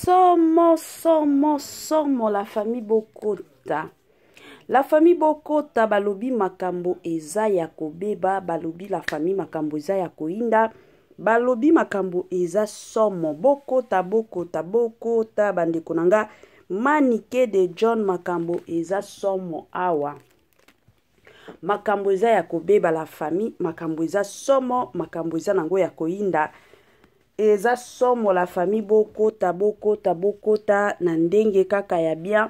Somo, somo, somo, la famille bokota. La famille bokota balobi makambo eza ya kobeba, balobi la famille makambo eza ya koyinda, balobi makambo eza somo. Bokota, bokota, bokota bandeko na nga. Manike de John makambo eza somo awa. Makambo eza ya kobeba la famille, makambo eza somo, makambo eza nango ya koyinda. Eza somo la famille, bokota, bokota, bokota na ndenge kaka ya bien.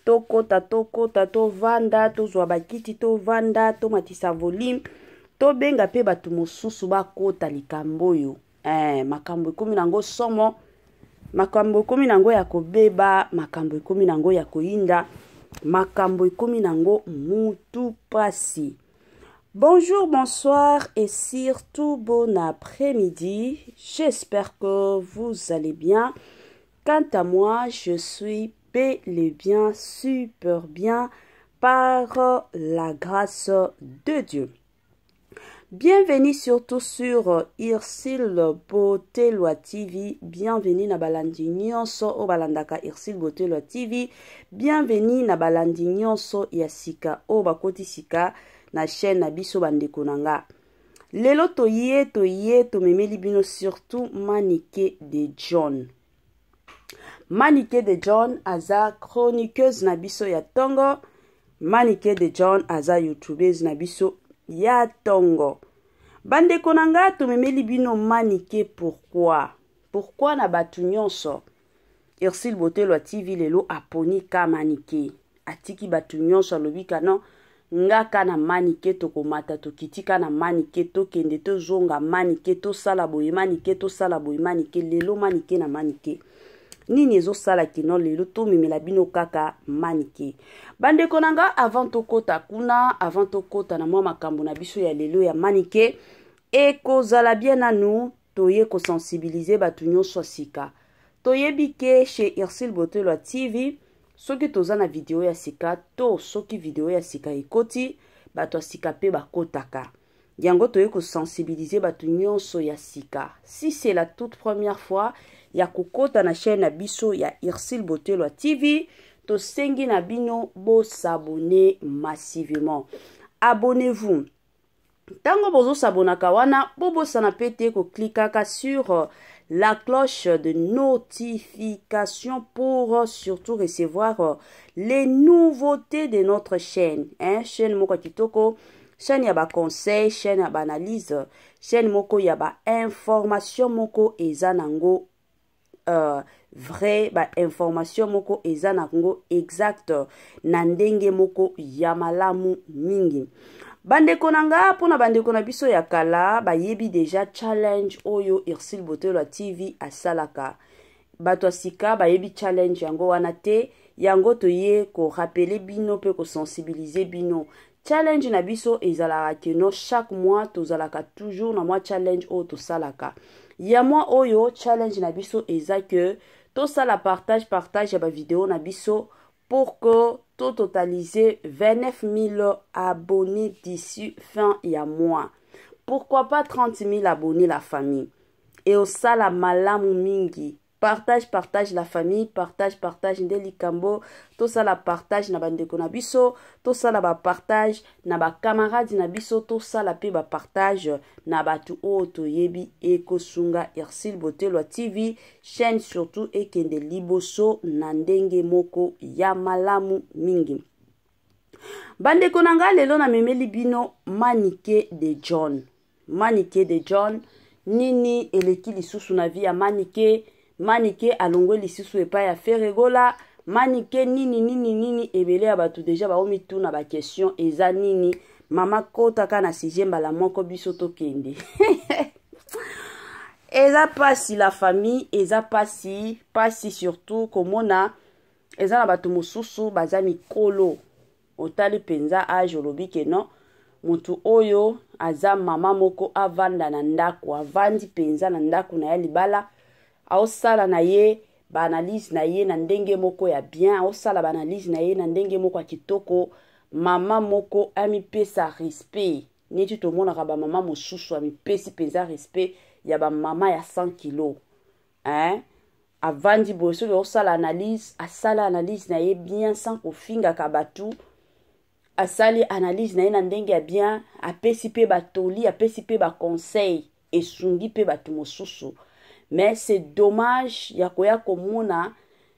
Tokota, tokota, tovanda, tozwa bakiti, tovanda, tomatisa volume, tobenga pe bato mosusu bakota likambo oyo. Makambo ekomi nango somo, makambo ekomi nango ya kobeba, makambo ekomi nango ya koyinda, makambo ekomi nango mutu pasi. Bonjour, bonsoir et surtout bon après-midi. J'espère que vous allez bien. Quant à moi, je suis bel et bien, super bien par la grâce de Dieu. Bienvenue surtout sur Ursule Botelwa TV. Bienvenue na balandi nyonso o balandaka Ursule Botelwa TV. Bienvenue na balandi nyonso ya sika o bakoti sika na chaîne na biso bandeko na nga. Lelo toye toye tomemeli bino surtout Manike de John. Manike de John aza chroniqueuse na biso ya tongo. Manike de John aza youtubeuse na biso ya tongo. Bandeko na nga tomemeli bino Manike pourquoi? Pourquoi na batu nyonso? Ursule Botelwa TV lelo aponi ka Manike. Atiki batu nyonso alobi ka non nga ka na Manike tokomata tokiti ka na Manike tokende tozonga Manike tosala boye Manike tosala boye Manike lelo Manike na Manike. Nini ezosala kino lelo tomemela bino kaka Manike. Bandeko na nga avant tokota kuna, avant tokota na mwa makambo na biso ya lelo ya Manike, ekozala bien nanu toye kosensibiliser bato nyonso sika. Toyebi ke chez Ursule Botelwa TV soki toza na video ya sika to soki video ya sika ekoti, bato ya sika pe bakotaka. Yango toye kosensibiliser bato nyonso ya sika. Si c'est la toute première fois ya kokota na chaîne na biso ya Ursule Botelwa TV, tosengi na bino bo s'abonner massivement. Abonnez-vous. Tango bozo s'abonnaka wana, bobosana pe te ko cliquaka sur la cloche de notification pour surtout recevoir les nouveautés de notre chaîne. Hein, chaîne moko kitoko, chaîne ya ba conseils, chaîne ya ba analyse, chaîne moko ya ba information moko eza nango vrai ba information moko eza nango exact na ndenge moko ya malamu mingi. Bandeko na nga, mpona bandeko na biso ya kala bayebi deja challenge oyo Ursule Botelwa TV asalaka. Bato ya sika bayebi challenge yango wana te, yango toye ko rappeler bino pe ko sensibiliser bino. Challenge na biso ezalaka que no chaque mois tozalaka toujours na mwa challenge oyo tosalaka. Ya mois oyo challenge na biso eza que tosala partage, partage ya ba vidéo na biso pour que to totaliser 29 000 abonnés d'ici fin ya mois. Pourquoi pas 30 000 abonnés la famille? Et osala malamu mingi. Partage, partage la famille, partage, partage nde likambo, tosala partage na bandeko na biso, tosala ba partage na ba camarades na biso, tosala pe ba partage na batu oyo toyebi ekosunga Ursule Botelwa TV, chaîne surtout ekende liboso na ndenge moko ya malamu mingi. Bandeko na nga lelo namemeli bino Manike de John. Manike de John, nini eleki lisusu na vie ya Manike? Manike alongwe lisusu epai ya Ferregola. Manike nini nini nini, ebele ya bato deja baomituna ba question eza nini? Mama kotaka na sujet mbala moko biso tokende. Eza pasi la famille, eza pasi, pasi surtout komona eza na bato mosusu baza mikolo. Otali penza age olobi ke non, mutu oyo aza mama moko avanda na ndako, avandi penza na ndako na ya libala, aosala na ye ba analyse na ye na ndenge moko ya bien, aosala ba analyse na ye na ndenge moko ya kitoko, mama moko amipesa respect. Neti tomonaka ba mama mosusu amipesi penza respect ya ba mama ya 100 kilos. Hein? Avandi boye, soki osala analyse, asala analyse na ye bien sans kofingaka bato. Asali analyse na ye na ndenge ya bien, apesi mpe batoli, apesi mpe baconseil, esungi mpe bato mosusu. Mais c'est dommage ya koya komona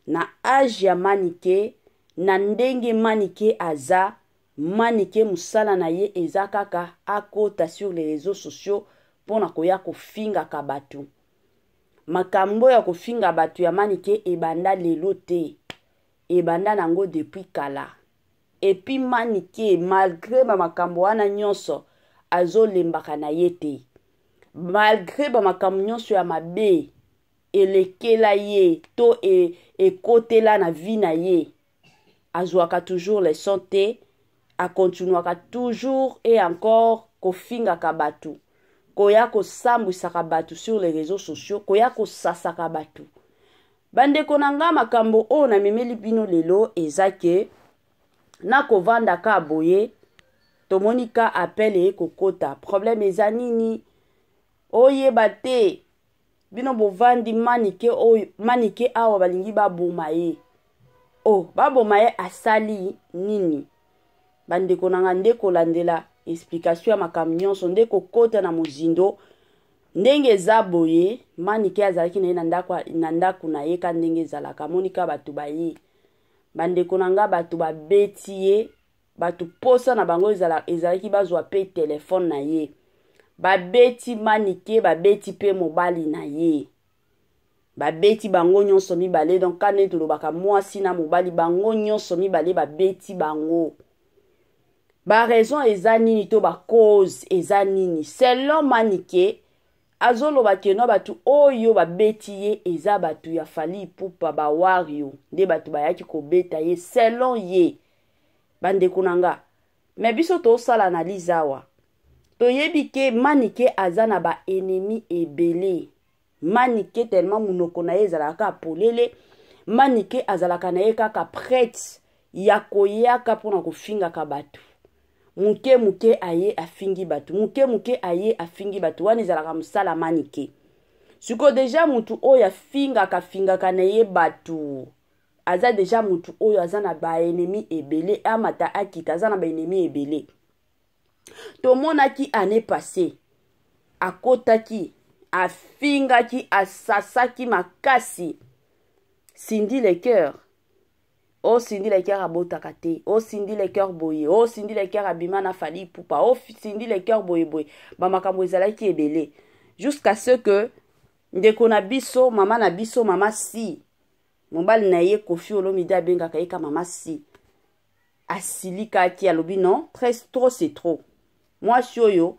na age ya Manike, na ndenge Manike aza. Manike, mosala na ye eza kaka akota sur les réseaux sociaux mpona koya kofingaka bato. Makambo ya kofinga bato ya Manike ebanda lelo te, ebanda nango depuis kala. Et puis Manike, malgré bamakambo wana nyonso, azolembaka na ye te. Malgré bamakambo nyonso ya mabe elekela ye to ekotela na vie na ye, azwaka toujours leçon te, akontinuaka toujours et encore kofingaka bato, koya kosambwisaka bato sur les réseaux sociaux, koya kosasaka bato. Bandeko na nga, makambo oyo namemeli bino lelo eza ke nakovanda ka boye, tomoni ka appel eye kokota. Problème eza nini? Oyeba te. Bino bovandi, Manike oyo, Manike awa balingi baboma ye. Oh, baboma ye, asali nini? Bandeko na nga, nde kolandela explication ya makambo nyonso, nde kokota na mozindo ndenge eza boye. Manike azalaki na ye na ndako na ye ka ndenge ezalaka, amoni ka bato baye. Bandeko na nga, bato babeti ye. Bato posa na bango ezalaki bazwa mpe telefone na ye. Babeti Manike, babeti mpe mobali na ye, babeti bango nyonso mibale. Donc ka nde tolobaka mwasi na mobali, bango nyonso mibale babeti bango. Baraison eza nini to bacause eza nini? Selon Manike, azoloba que non, bato oyo babeti ye eza bato ya Fally Ipupa, bawario nde bato bayaki kobeta ye, selon ye. Bandeko na nga, me biso tosala analyse awa, toyebi ke Manike aza na baennemi ebele. Manike, tellement monoko na ye ezalaka kaka polele, Manike azalaka na ye kaka prête ya koyaka mpona kofingaka bato. Moke moke aye afingi bato, moke moke aye afingi bato. Wana ezalaka mosala Manike. Sikoyo déjà motu oyo afingaka fingaka na ye bato aza déjà motu oyo aza na baennemi ebele. Amata akita, aza na baennemi ebele. Tomonaki année passée akotaki, afingaki, asasaki makasi Cindy Le Cœur. O Cindy Le Cœur abotaka te, o Cindy Le Cœur boye, o Cindy Le Cœur abima na Fally Ipupa, o Cindy Le Cœur boye boye. Bamakambo ezalaki ebele jusqu'à ce que ndeko na biso, mama na biso, mama si, mobali na ye Koffi Olomide abengaka ye ka mama si, asilikaki, alobi non, très trop, c'est trop. Mwasi oyo,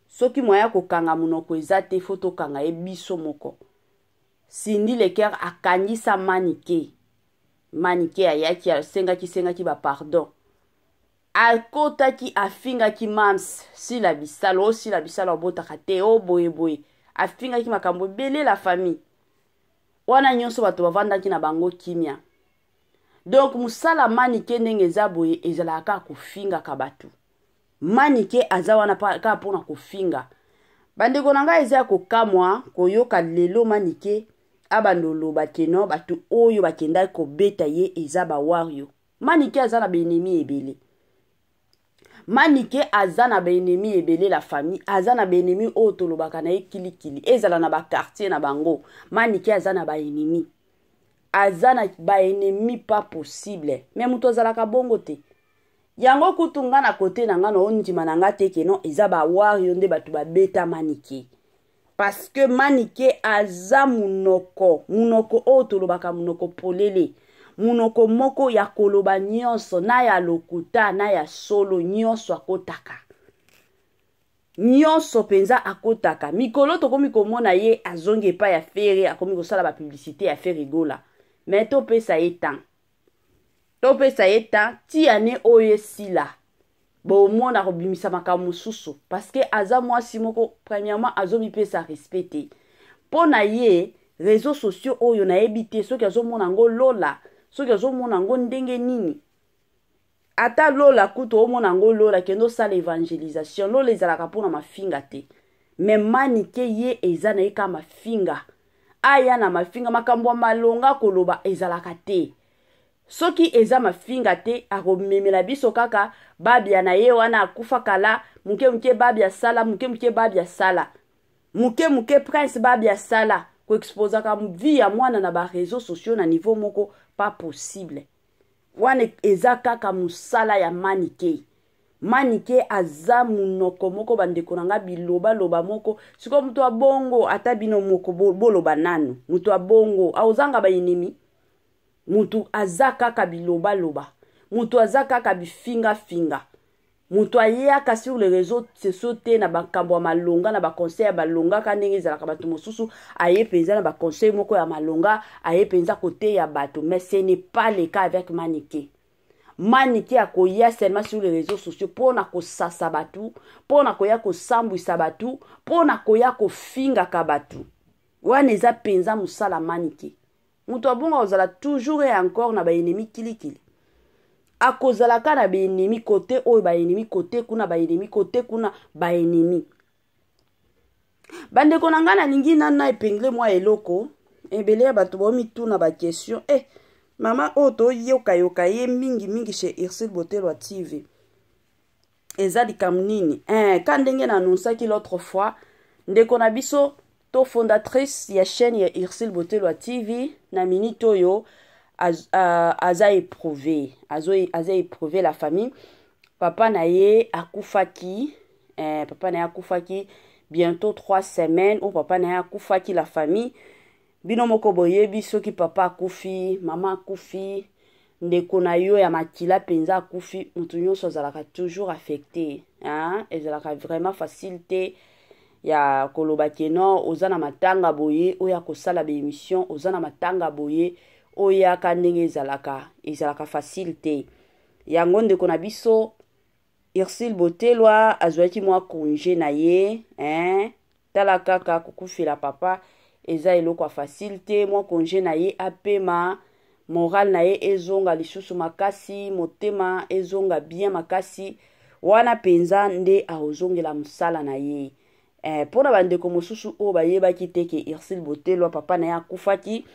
soki moya kokanga monoko eza te, faut tokanga ye biso moko. Cindy Le Cœur akangisa Manike. Manike ayaki, asengaki sengaki bapardon. Akotaki, afingaki mams Sila Bisalo, osila Bisalo abotaka te, o boyeboye, afingaki makambo ebele. La famille, wana nyonso bato bavandaki na bango kimia. Donc mosala Manike ndenge eza boye ezalaka kaka kofingaka bato. Manike aza wana kaka mpona kofinga. Bandeko na ngai, eza ya kokamwa koyoka lelo Manike abanda oloba que non, bato oyo bakendaki kobeta ye eza bawario. Manike aza na baennemi ebele. Manike aza na baennemi ebele. La famille, aza na baennemi oyo tolobaka na ye kilikili, ezala na baquartier na bango. Manike aza na baennemi, aza na baennemi pas possible. Mais moto azalaka bongo te. Yango kutu nga na kote na nga na ondima na nga te que non, eza bawario nde bato babeta Manike, parce que Manike aza munoko, munoko oyo tolobaka munoko polele, munoko moko ya koloba nyonso, na ya lokuta na ya solo, nyonso akotaka, nyonso mpenza akotaka. Mikolo tokomi komona ye azongi epai ya Ferre, akomi kosala bapublicité ya Ferre Gola. Mais topesa ye temps, topesa ye temps ti ane oyo esila, bomona kobimisa makambo mosusu, parce que aza mwasi moko, premièrement azomipesa respect te. Mpo na ye, réseaux sociaux oyo, nayebi te soki azomona yango lola, soki azomona yango ndenge nini. Ata lola kutu omona yango lola, kende osala évangélisation. Lola ezalaka mpona mafinga te. Mais Manike ye eza na ye kaka mafinga. Aya na mafinga, makambo ya malonga koloba ezalaka te. Soki eza mafinga te, akomemela biso kaka babia na ye wana akufa kala, moke moke babia sala, moke moke babia sala, moke moke prince babia sala, koexposaka vie ya mwana na ba réseaux sociaux na niveau moko pas possible. Wana eza kaka mosala ya Manike. Manike aza munoko moko, bandeko na nga, bilobaloba moko. Sikoyo moto ya bongo, ata bino moko boloba nanu, moto ya bongo aozanga baenemi? Moto aza kaka bilobaloba, moto aza kaka bifingafinga, moto ayaka sur les réseaux sociaux te na makambo ya malonga, na baconseil ya malonga. Ka ndenge ezalaka, bato mosusu aye mpenza na baconseil moko ya malonga, aye mpenza koteya bato, mais ce n'est pas le cas avec Manike. Manike akoya seulement sur les réseaux sociaux mpo na kosasa bato, mpo na koya kosambwisa bato, mpo na koya kofingaka bato. Wana eza mpenza mosala Manike. Moto abongo akozala toujours et encore na baennemi kilikili, akozalaka na baennemi kote oyo, baennemi kote kuna, baennemi kote kuna, baennemi. Bandeko na ngai, nalingi nana épingle mwa eloko. Ebele ya bato baomituna baquestion: mama oyo toyokayoka ye mingimingi chez Ursule Botelwa TV, eza likambo nini? Ka ndenge na annonçaki l'autre fois, ndeko na biso to fondatrice ya chaîne ya Ursule Botelwa TV, na minute oyo aza éprouvé, aza éprouvé, la famille. Papa na ye akufaki, papa na ye akufaki bientôt 3 semaines oyo papa na ye akufaki, la famille. Bino moko boyebi, soki papa akufi, mama akufi, ndeko na yo ya makila mpenza akufi, moto nyonso azalaka toujours affecté, hein? Ezalaka vraiment facile te ya koloba ke non, oza na matanga boye, oyo akosala baémission, oza na matanga boye, oyaka ndenge ezalaka, ezalaka facile te. Yango ndeko na biso Ursule Botelwa azwaki mwa congé na ye, hein? Tala kaka, kokufela papa eza eloko ya facile te. Mwa congé na ye, apema, moral na ye ezonga lisusu makasi, motema ezonga bien makasi, wana mpenza nde akozongela mosala na ye. Mpo na bandeko mosusu oyo bayebaki te ke Ursule Botelwa, papa na ye akufaki,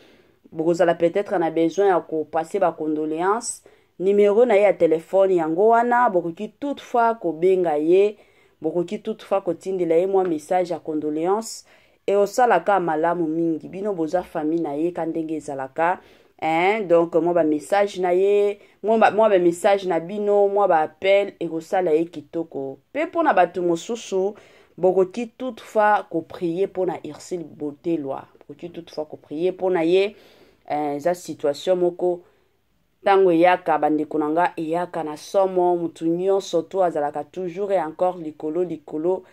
bokozala peut-être na besoin ya kopasser bacondoléance. Numero na ye ya telefone yango wana, bokoki toutefois kobenga ye, bokoki toutefois kotindela ye mwa message ya condoléance, eosalaka malamu mingi. Bino boza famille na ye, ka ndenge ezalaka, hein? Donc mwa bamessage na ye, mwa bamessage na bino, mwa baappel ekosala ye kitoko. Mpe mpona bato mosusu, bokoki toutefois koprier mpona Ursule Botelwa, bokoki toutefois koprier mpona ye. Eza situation moko, ntango eyaka, bandeko na nga, eyaka na somo. Motu nyonso to azalaka toujours et encore likolo likolo,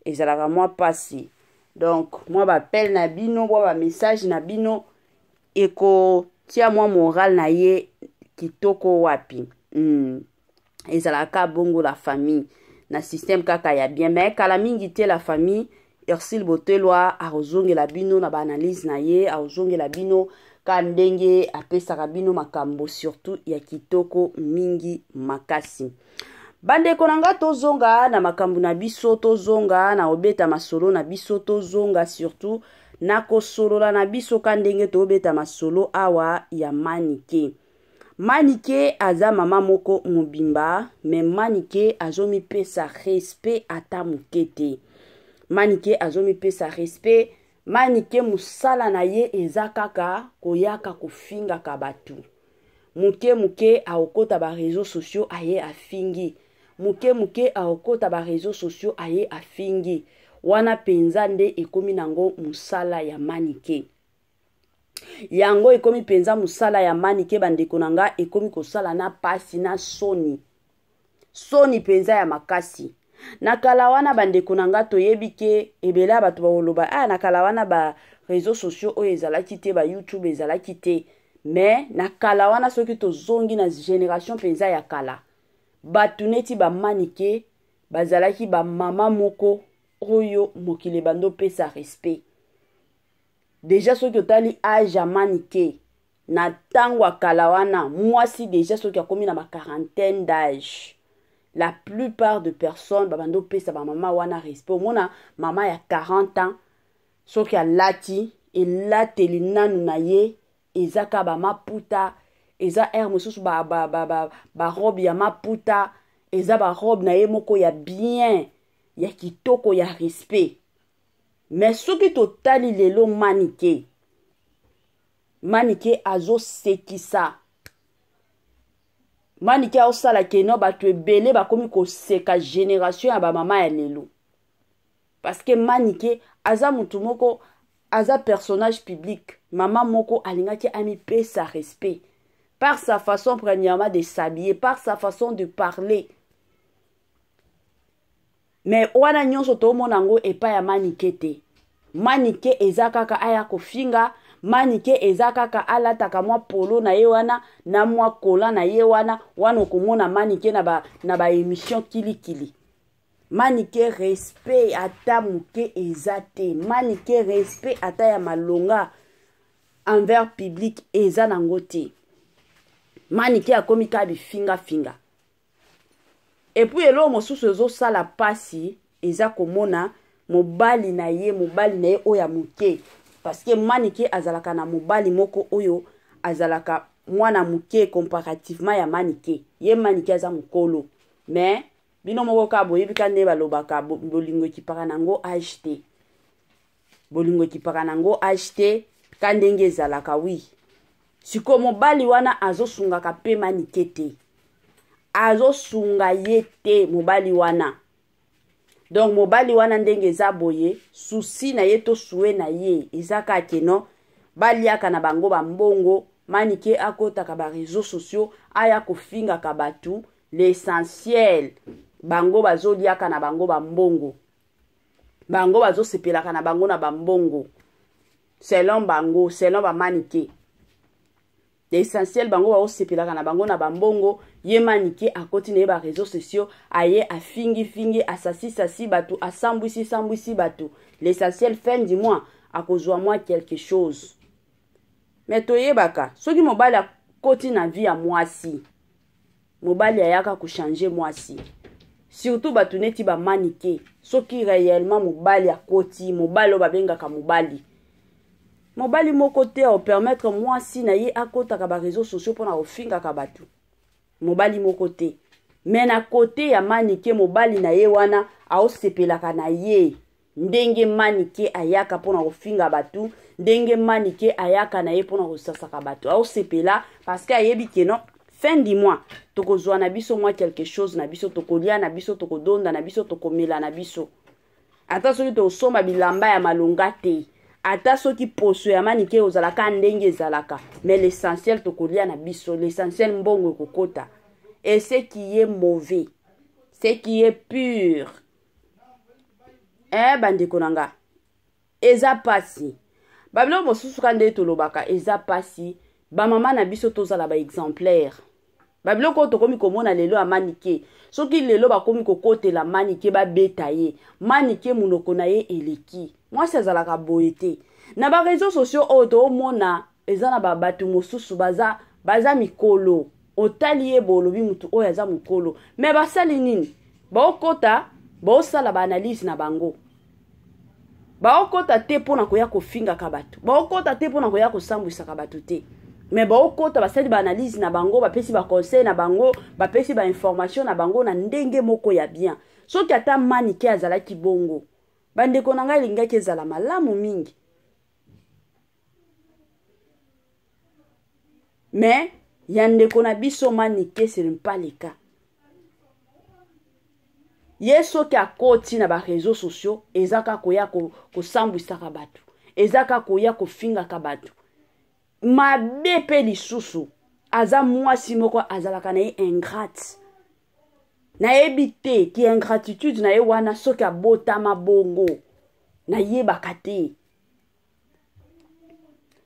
ezalaka mwa mpasi. Donc mwa baappel na bino, mwa bamessage na bino ekotia mwa moral na ye kitoko wapi. Ezalaka bongo, la famille, na système kaka ya bien. Mais kala mingi te, la famille, Ursule Botelwa akozongela bino na baanalyse na ye, akozongela bino ka ndenge apesaka bino makambo surtout ya kitoko mingi makasi. Bandeko na nga, tozonga na makambo na biso, tozonga na kobeta masolo na biso, tozonga surtout na kosolola na biso ka ndenge tobeta masolo awa ya Manike. Manike aza mama moko mobimba, mais Manike azomipesa respect ata moke te. Manike azomipesa respect. Manike, mosala na ye eza kaka koyaka kofingaka bato. Moke moke akokɔta baréseaux sociaux, aye afingi. Moke moke akokɔta baréseaux sociaux, aye afingi. Wana mpenza nde ekomi nango mosala ya Manike. Yango ekomi mpenza mosala ya Manike. Bandeko na nga, ekomi kosala na pasi na soni, soni mpenza ya makasi. Na kala wana, bandeko na nga, toyebi ke ebele ya bato bakoloba: "Ah, na kala wana ba réseaux sociaux oyo ezalaki te, ba YouTube ezalaki te." Mais na kala wana, soki tozongi na génération mpenza ya kala, bato neti bamanike bazalaki bamama moko oyo mokili ebandi opesa respect. Déjà soki otali âge ya Manike na ntango ya kala wana, mwasi déjà soki akomi na baquarantaine d'âge, la plupart de personnes babandi opesa bamama wana respect. Omona mama ya 40 ans, soki alati Elateli nanu na ye eza kaka bamaputa, eza aire mosusu barobe ba, ba, ba, ba ya maputa, eza barobe na ye moko ya bien, ya kitoko, ya respect. Mais soki totali lelo Manike, Manike azosekisa, Manike aosala keno bato ebele bakomi koseka generation ya bamama ya lelo. Parce que Manike aza mutu moko, aza personnage public, mama moko alingaki amipesa respect par sa façon premièrement de s'habiller, par sa façon de parler. Mais wana nyonso tomona yango epai ya Manike te. Manike eza kaka aya kofinga, Manike eza kaka alataka mwa polo na ye wana na mwa kola na ye wana, wana okomona Manike na ba, na ba émission kilikili. Manike respect ata moke eza te. Manike respect ata ya malonga envers public eza nango te. Manike akomi kaka bifinga finga. Et puis eloko mosusu ezosala pasi eza komona mobali na ye, mobali na ye oyo ya moke, parce que Manike azalaka na mobali moko oyo azalaka mwana moke comparativement ya Manike. Ye Manike aza mokolo, mais bino moko kaka boyebi ka nde balobaka bolingo ekipaka nango age te, bolingo ekipaka nango age te, ka ndenge ezalaka. Wi, sikoyo mobali wana azosungaka pe Manike te, azosunga ye te mobali wana. Donc mobali wana ndenge eza boye, souci na ye to souhait na ye eza kaka keno baliaka na bango bambongo, Manike akotaka ba réseaux sociaux aya kofingaka bato, l'essentiel bango bazoliaka na bango bambongo, bango bazosepelaka na bango na bambongo selon bango, selon ba Manike. L'essentiel bango baosepelaka na bango na bambongo. Ye Manike akoti na ye ba réseaux sociaux, aye afingi fingi, asasi sasi bato, asambwisi sambwisi bato, l'essentiel fin du mois akozwa mwa quelque chose. Mais toyebaka soki mobali akoti na vie ya mwasi, mobali ayaka kochanger mwasi, surtout bato neti ba Manike. Soki réellement mobali akoti, mobali oyo babengaka mobali, mobali moko te aopermettre mwasi na ye akotaka ba réseaux sociaux mpona kofingaka bato, mobali moko te. Mais na kote ya Manike, mobali na ye wana aosepelaka na ye ndenge Manike ayaka mpona kofinga bato, ndenge Manike ayaka na ye mpona kosasaka bato, aosepela parce que ayebi ke non, fin du mois tokozwa na biso mwa quelque chose na biso, tokolia na biso, tokodonda na biso, tokomela na biso. Ata soki tosomba bilamba ya malonga te, ata soki poso ya Manike ozalaka ndenge ezalaka, mais l'essentiel tokolia na biso, l'essentiel mbongo ekokota. Et ce qui est mauvais, ce qui est pur, bandeko na nga, eza pasi. Babiloko mosusu ka nde tolobaka eza pasi. Bamama na biso, tozala baexemplaire. Babiloko oyo tokomi komona lelo ya Manike, soki lelo bakomi kokotela Manike, babeta ye, Manike monoko na ye eleki. Mwasi azalaka boye te na baréseaux sociaux oyo toomona. Eza na babato mosusu baza, baza mikolo, otali ye bolobi mutu oyo aza mokolo, me basali nini? Baokota, baosala baanalyse na bango. Baokota te mpona koya kofingaka bato, baokota te mpona koya kosambwisaka bato te, me baokota, basali baanalyse na bango, bapesi baconseil na bango, bapesi bainformation na bango na ndenge moko ya bien. Soki ata Manike azalaki bongo, bandeko na ngai, elingaki ezala malamu mingi. Mais ya ndeko na biso Manike, ce n'est pas le cas. Ye soki akoti na baréseaux sociaux, eza kaka koya kosambwisaka bato, eza kaka koya kofingaka bato mabe. Mpe lisusu aza mwasi moko azalaka na ye ingrate. Nayebi te ki ingratitude na ye wana, soki abotama bongo, nayebaka te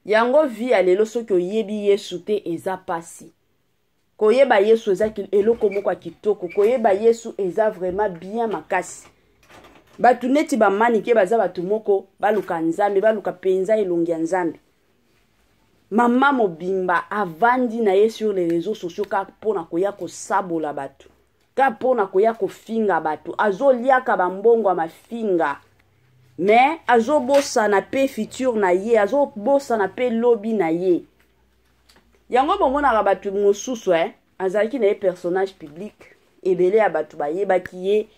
yango. Vie ya lelo, soki oyebi Yesu te, eza pasi. Koyeba Yesu eza eloko moko ya kitoko, koyeba Yesu eza vraiment bien makasi. Bato neti bamanike baza bato moko baluka Nzambe, baluka mpenza elongi ya Nzambe. Mama mobimba avandi na ye sur les réseaux sociaux kaka mpona koya kosabola bato, kaka mpona koya kofinga bato, azoliaka bambongo ya mafinga. Mais azobosana mpe futur na ye, azobosana mpe lobi na ye. Yango bomonaka bato mosusu, azalaki na ye personnage public, ebele ya bato bayebaki ye,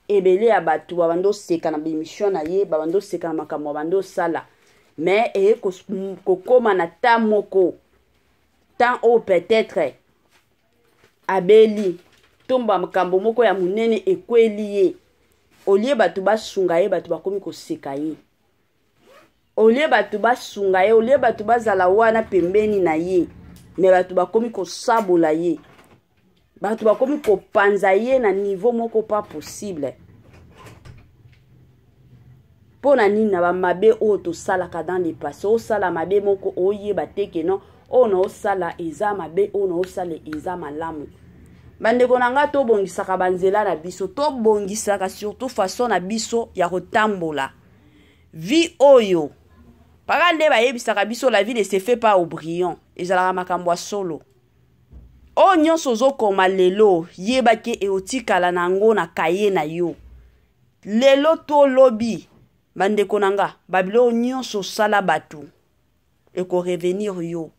ebele ya bato babanda oseka na baémission na ye, babanda oseka na makambo babanda osala. Mais eye kokóma na ta moko, temps oyo peut-être abeli to makambo moko ya monene ekweli ye, au lieu bato basunga ye, bato bakomi koseka ye. Au lieu bato basunga ye, au lieu bato bazala wana pembeni na ye, mais bato bakomi kosabola ye, bato bakomi kopanza ye na niveau moko pas possible. Mpo na nini? Na bamabe oyo tosalaka dans le passé. Osala mabe moko, oyeba te que non, oyo na osala eza mabe, oyo na osala eza malamu. Bandeko na ngai, tobongisaka banzela na biso, tobongisaka surtout façon na biso ya kotambola. Vie oyo paka nde bayebisaka biso, la vie ne se fait pas au brillant, ezalaka makambo ya solo. Oyo nyonso ozokoma lelo, yebaki eotikala na yango na kaye na yo lelo to lobi. Bandeko na nga, babiloko nyonso osala bato, ekorevenir yo.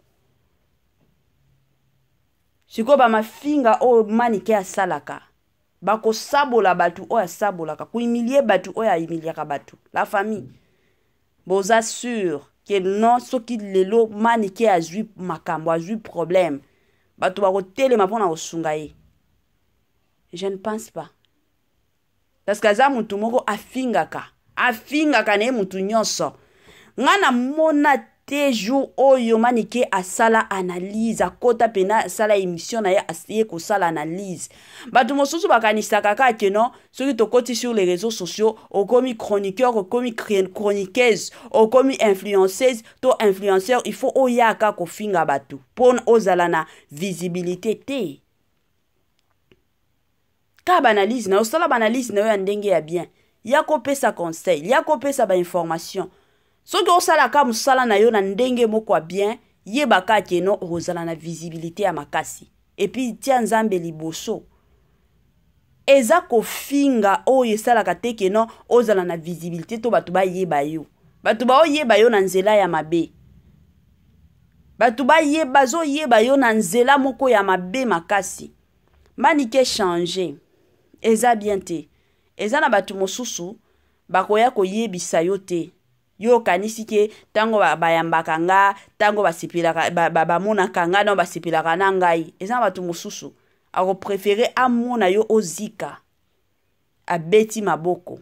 Sikoyo bamafinga oyo Manike asalaka, bakosabola bato oyo asabolaka, kohumilier bato oyo ahumiliaka bato. La famille, boza sûr que non, soki lelo Manike azwi makambo, azwi problème, bato bakotelema mpona kosunga ye? Je ne pense pas, parce que aza motu moko afingaka, afingaka na ye motu nyonso. Nga namona te jour oyo Manike asala analyse, akota mpena, asala émission na ye, ye kosala analyse. Bato mosusu bakanisaka kaka que non, soki tokoti sur les réseaux sociaux, okomi chroniqueur, okomi chroniqueuse, okomi influenceuse to influenceur, il faut oyaka kofinga bato mpo ozala na visibilité te. Kaka baanalyse na yo, osala baanalyse na yo ya ndenge ya bien, ya kopesa conseil, ya kopesa bainformation. Soki osalaka mosala na yo na ndenge moko ya bien, yebaka que non, okozala na visibilité ya makasi. Et puis tia Nzambe liboso. Eza kofinga oyo esalaka te que non, ozala na visibilité to bato bayeba yo. Bato baoyeba yo na nzela ya mabe, bato bazoyeba yo na nzela moko ya mabe makasi. Manike, change, eza bien te. Eza na bato mosusu bakoya koyebisa yo te. Yo okanisi que ntango bayambaka nga, ntango basepelaka, bamonaka nga no, basepelaka na ngai. Eza na bato mosusu akopréférer amona yo ozika, abeti maboko,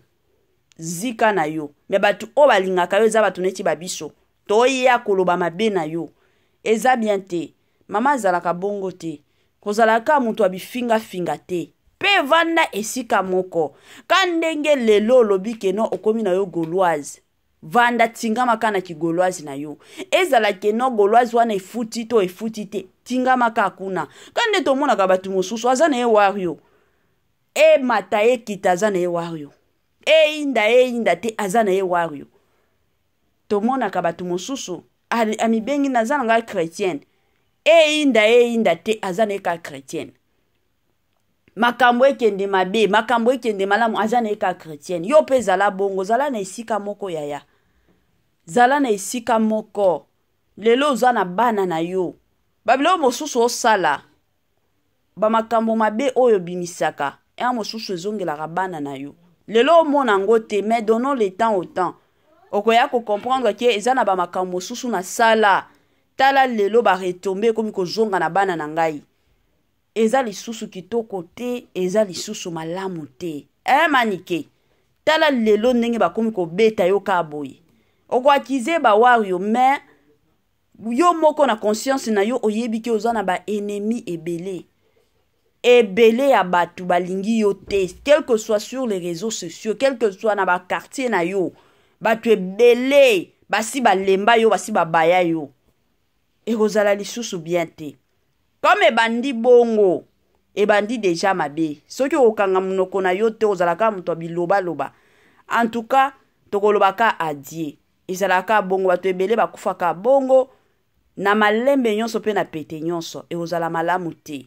zika na yo. Mais bato oyo balingaka yo eza bato neti babiso, toya koloba mabe na yo. Eza bien te. Mama azalaka bongo te, kozalaka moto abifingafinga te. Mpe vanda esika moko ka ndenge lelo olobi que non, okomi na yo Gauloise, vanda, tingama kaka na kigauloise na yo. Ezala que non, Gauloise wana efuti to efuti te, tingama kaka kuna. Ka nde tomonaka bato mosusu, aza na ye wario, emata ekita, aza na ye wario, eyinda eyinda te, aza na ye wario. Tomonaka bato mosusu amibengi naza na ngai chrétienne, eyinda eyinda te, aza na ye kaka chrétienne. Makambo ekende mabe, makambo ekende malamu, aza na ye kaka chrétienne. Yo mpe ezala bongo, zala na esika moko yaya, zala na esika moko. Lelo oza na bana na yo, babiloko mosusu osala, bamakambo mabe oyo obimisaka ya mosusu ezongelaka bana na yo. Lelo omona yango te, mais donnons le temps au temps, okoya kocomprendre que eza na bamakambo mosusu nasala, tala lelo baretombées ekomi kozonga na bana na ngai. Eza lisusu kitoko te, eza lisusu malamu te. E Manike, tala lelo ndenge bakomi kobeta yo kaka boye. Okoaccuser bawario, mais yo moko na conscience na yo oyebi que oza na baennemi ebele ebele ya bato balingi yo te, quel que soit sur les réseaux sociaux, quel que soit na baquartier na yo, bato ebele basi balemba yo, basi babaya yo. Ekozala lisusu bien te. Comme ebandi bongo, ebandi déjà mabe. Soki okokanga monoko na yo te, ozalaka moto ya bilobaloba. En tout cas, tokolobaka adieu. Ezalaka bongo, bato ebele bakufaka bongo na malembe nyonso mpe na pete nyonso. Ekozala malamu te.